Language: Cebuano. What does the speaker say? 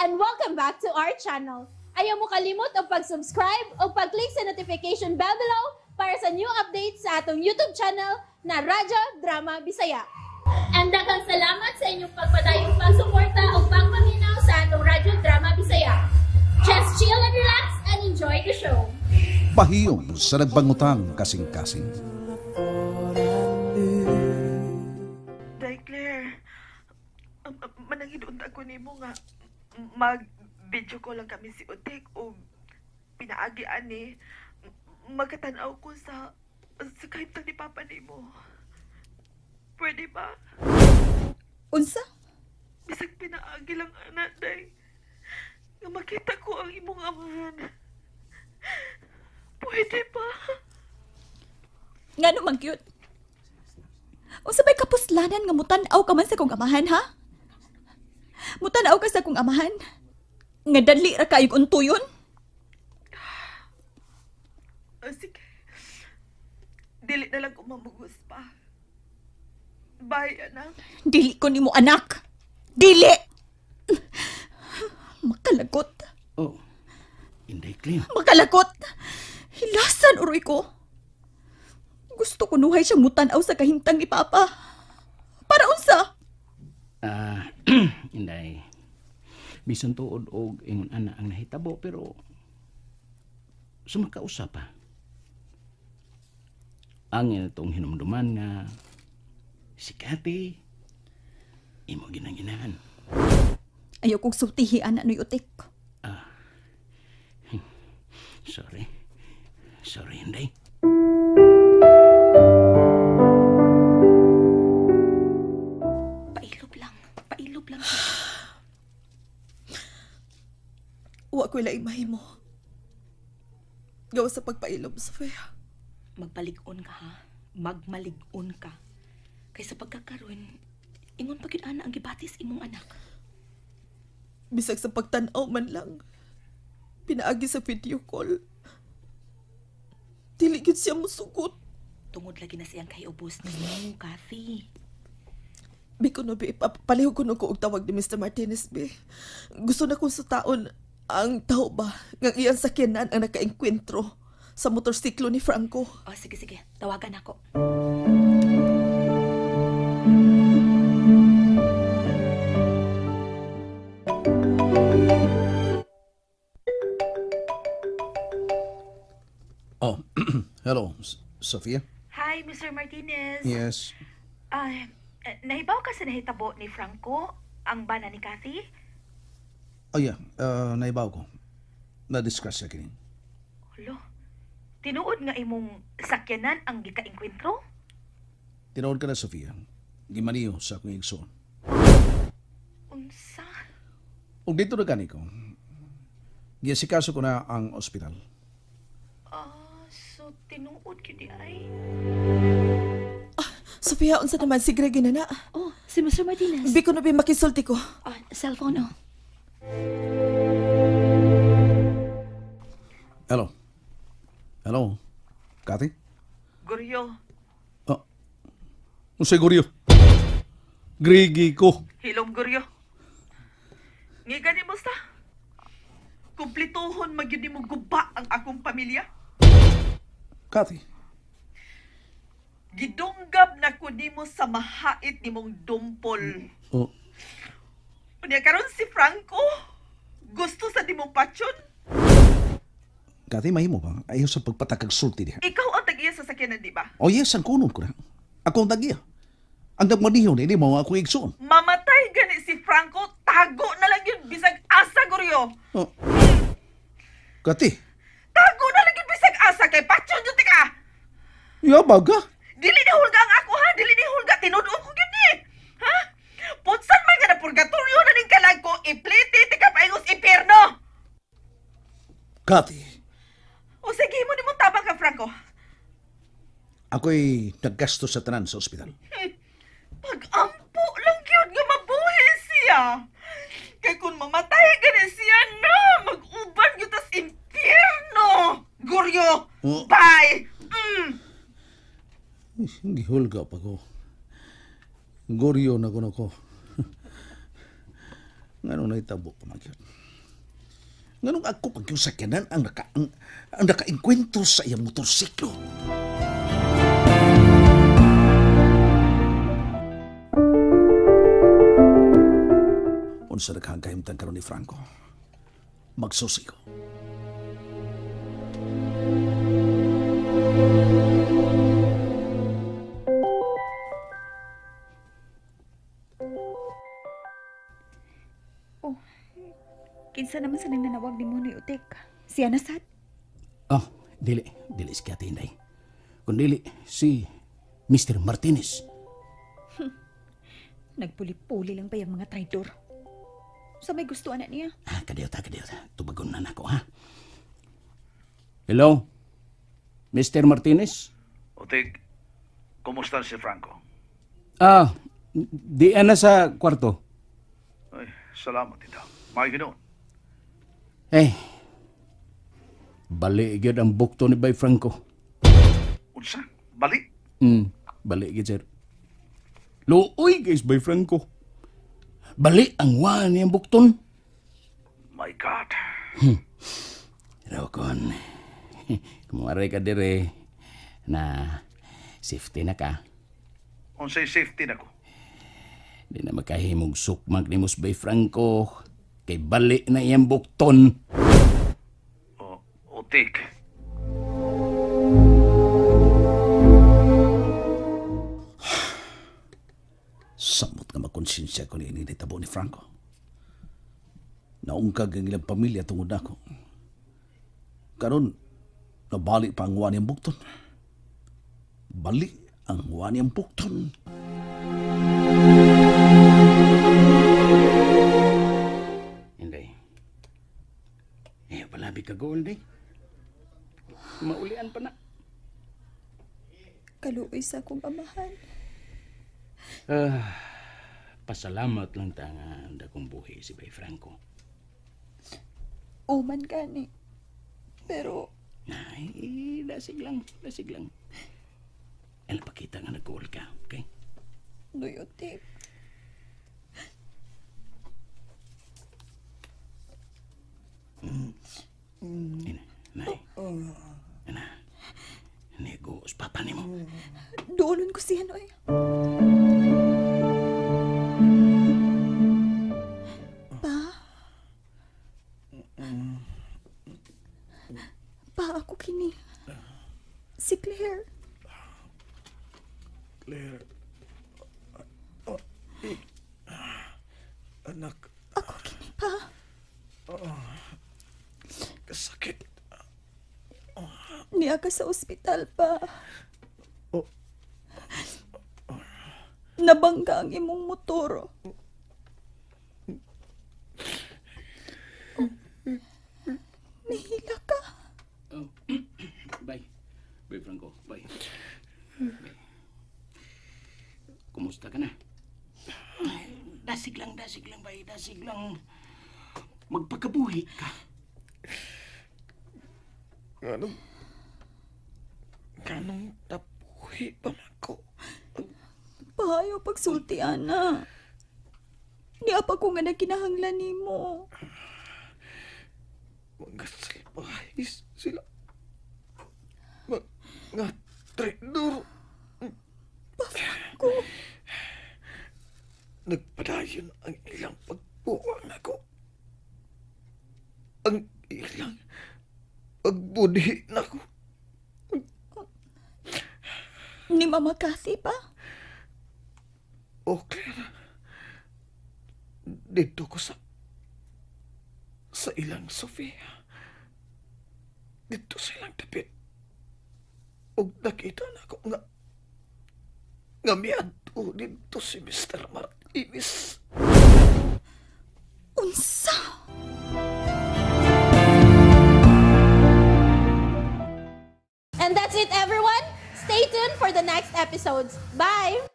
And welcome back to our channel. Ayaw mo kalimot og pag-subscribe o pag-click sa notification bell below para sa new updates sa atong YouTube channel na Radyo Drama Bisaya. And daghang salamat sa inyong pagpadayong pagsuporta o pagpaminaw sa atong Radyo Drama Bisaya. Just chill and relax and enjoy the show. Pahiyom sa nagbangutang kasing-kasing. Day Claire, manangin unta ko nimo nga mag-video call lang kami si Utik o pinaagi ani magkatanaw ko sa kahimtang ni Papa nimo. Pwede ba? Unsa? Bisag pinaagi lang anak, Day. Nga makita ko ang imong amahan. Pwede ba? Ngano man gyud? Unsa bay kapuslanan nga mutan-aw ka man sa kong amahan, ha? Mutan-aw ka sa kong amahan? Nga dali ra kayog untuyon? Oh, sige. Dili na lang ko mamugos pa. Bye, anak. Dili ko nimo anak. Dili! Makalagot. Oh, Inday Claire. Makalagot. Hilasan uroy ko. Gusto ko nuhay siyang mutan-aw sa kahimtang ni Papa. Para unsa? Inday. Bisan tuod og ingon ana ang nahitabo pero sumakausap pa. Ang itong hinumduman nga si Cathy imo ginanginahan. Ayaw kong sultihi ana noy Utik. Sorry. Sorry, Inday. Pailob lang. Pailob lang. Wa ko'y laing mahimo. Gawa sa pagpailob, Sofia. Magpalig-on ka, ha? Magmalig-on ka. Kaysa pagkakaroon, ingon pa gyud ana ang gibatis imong anak. Bisag sa pagtan-aw man lang, pinaagi sa video call, dili gyud siya musugot. Tungod lagi na siyang kaiubos nimo, Kathy. Bi ko no, bi, palihog ko no ko og tawag ni Mr. Martinez, bi. Gusto na kong sa taon ang tao ba nga iyang sakyanan ang nakaengkwentro sa motorsiklo ni Franco. Oh, sige, sige. Tawagan ako. Oh, hello, Sophia? Hi, Mr. Martinez. Yes. Nahibaw ka sa nahitabo ni Franco, ang bana ni Kathy? Oh yeah, naibaw ko. Na-discuss siya kini. Hulo, tinuod nga imong sakyanan ang gikaengkwentro? Tinuod ka na, Sofia. Gimaniyo sa akong igsoon. Unsa? Ug dito na gani ko. Giasikaso ko na ang ospital. So tinuod gyud di ay. Sofia, unsa naman si Greg na na? Oh, si Mr. Martinez. Bi ko no, bi, makisulti ko. Cellphone, oh. Hello. Hello. Kathy? Guryo. Oh. Unsay Guryo? Gregi ko. Hilom, Guryo. Ngiga ni mo sa. Kumplituhon magyud nimo guba ang akong pamilya. Kathy. Gidunggab na ko nimo sa mahait nimong dumpol. Oh. Unya karon si Franco gusto sa nimong patsyon. Kathy, mahimo ba? Ayaw sa pagpatakag sulti diha. Ikaw ang tag-iya sa sakyanan, di ba? Oh yes, ang kunon ko na. Ako ang tag-iya. Ang nagmaniho ni mo akong igsoon. Mamatay gani si Franco, tago na lang yun bisag asa, Guryo. Oh. Kathy. Tago na lang yun bisag asa kay patsyon yun tika. Ya baga. Dili ni hulga ang ako ha, dili ni hulga tinud-on ko gyud ni. Ha? Putsan man nga na purgatorio na ning kalag ko, ipliti tika paingos impierno. Kathy. O sige mo nimo tabang ka, Franco. Ako'y naggasto sa tanan sa ospital. Pag-ampo lang gyud nga mabuhi siya. Kay kung mamatay gani siya na, mag-uban gyud tas impierno. Guryo. Oh. Bye. Gihulga pa ko. Guryo na ko na ko. Nganong nahitabo pa man gyud? Nganong ako pag yung sakyanan ang nakaengkwentro sa iyang motorsiklo? Unsa daghang kahimtang karon ni Franco? Magsusi ko. Oh, kinsa naman sa nang nanawag ni Monoy Utek? Siya na sad? Oh, dili. Dili si Kati Inday. Kung dili, si Mr. Martinez. Nagpuli-puli lang ba yung mga traidor? Sa may gusto anak niya? Ah, kadiyot. Tubagon na nako, ha? Hello? Mr. Martinez? Otig, kumusta si Franco? Ah, di na sa kwarto. Ay, salamat ito. May ginoon. Eh, bali gyud ang bukto ni Bay Franco. Unsa? Bali? Bali gyud, sir. Luoy guys, Bay Franco. Bali ang waan niyang bukton. My God. Pero kon, kung ka dire na safety na ka. Unsay safety na ko? Di na makahimog sukmag ni Mus Bay Franco. Kay bali na iyang bukton. O, Tik. Samot nga makonsensya ko ni initabo ni Franco. Naungkag ang ilang pamilya tungod nako. Karon, nabali pa ang wani ang bukton. Bali ang wani ang bukton. Hindi. Eh, palabi ka gold eh. Maulian pa na. Kaluoy sa akong amahan. Pasalamat lang ta nga dakong buhi si Bay Franco. Uman gani. Pero... Ay, dasig lang. Ay, napakita nga nag-goal ka, okay? Duyotik. Ina, nay. Ana, negos papa nimo. Duolon ko siya, Noy. Pa? Pa, ako kini. Si Claire. Claire. Anak. Ako kini, pa. Kasakit. Niya ka sa ospital, pa. Oh. Nabangga ang imong motor. Nihila ka. Oh. Bye. Bye, Franco. Bye. Bye. Kumusta ka na? Dasig lang, bay. Dasig lang. Magpakabuhi ka. Ganong nabuhi pa man ko? Pahayo pagsulti, Ana. Niya pa ko nga nagkinahanglan nimo. Mga salbahis sila. Mga traidor. Ko. Nagpadayon ang ilang pagbuang ako. Ang ilang pagbudhi nako. Ni Mama Kathy pa? Oh, Clara. Dito ko sa ilang Sofia. Dito sa ilang tapit. Og nakita na ako nga miadto dito si Mr. Martinez. Unsa? And that's it, everyone. Stay tuned for the next episodes. Bye!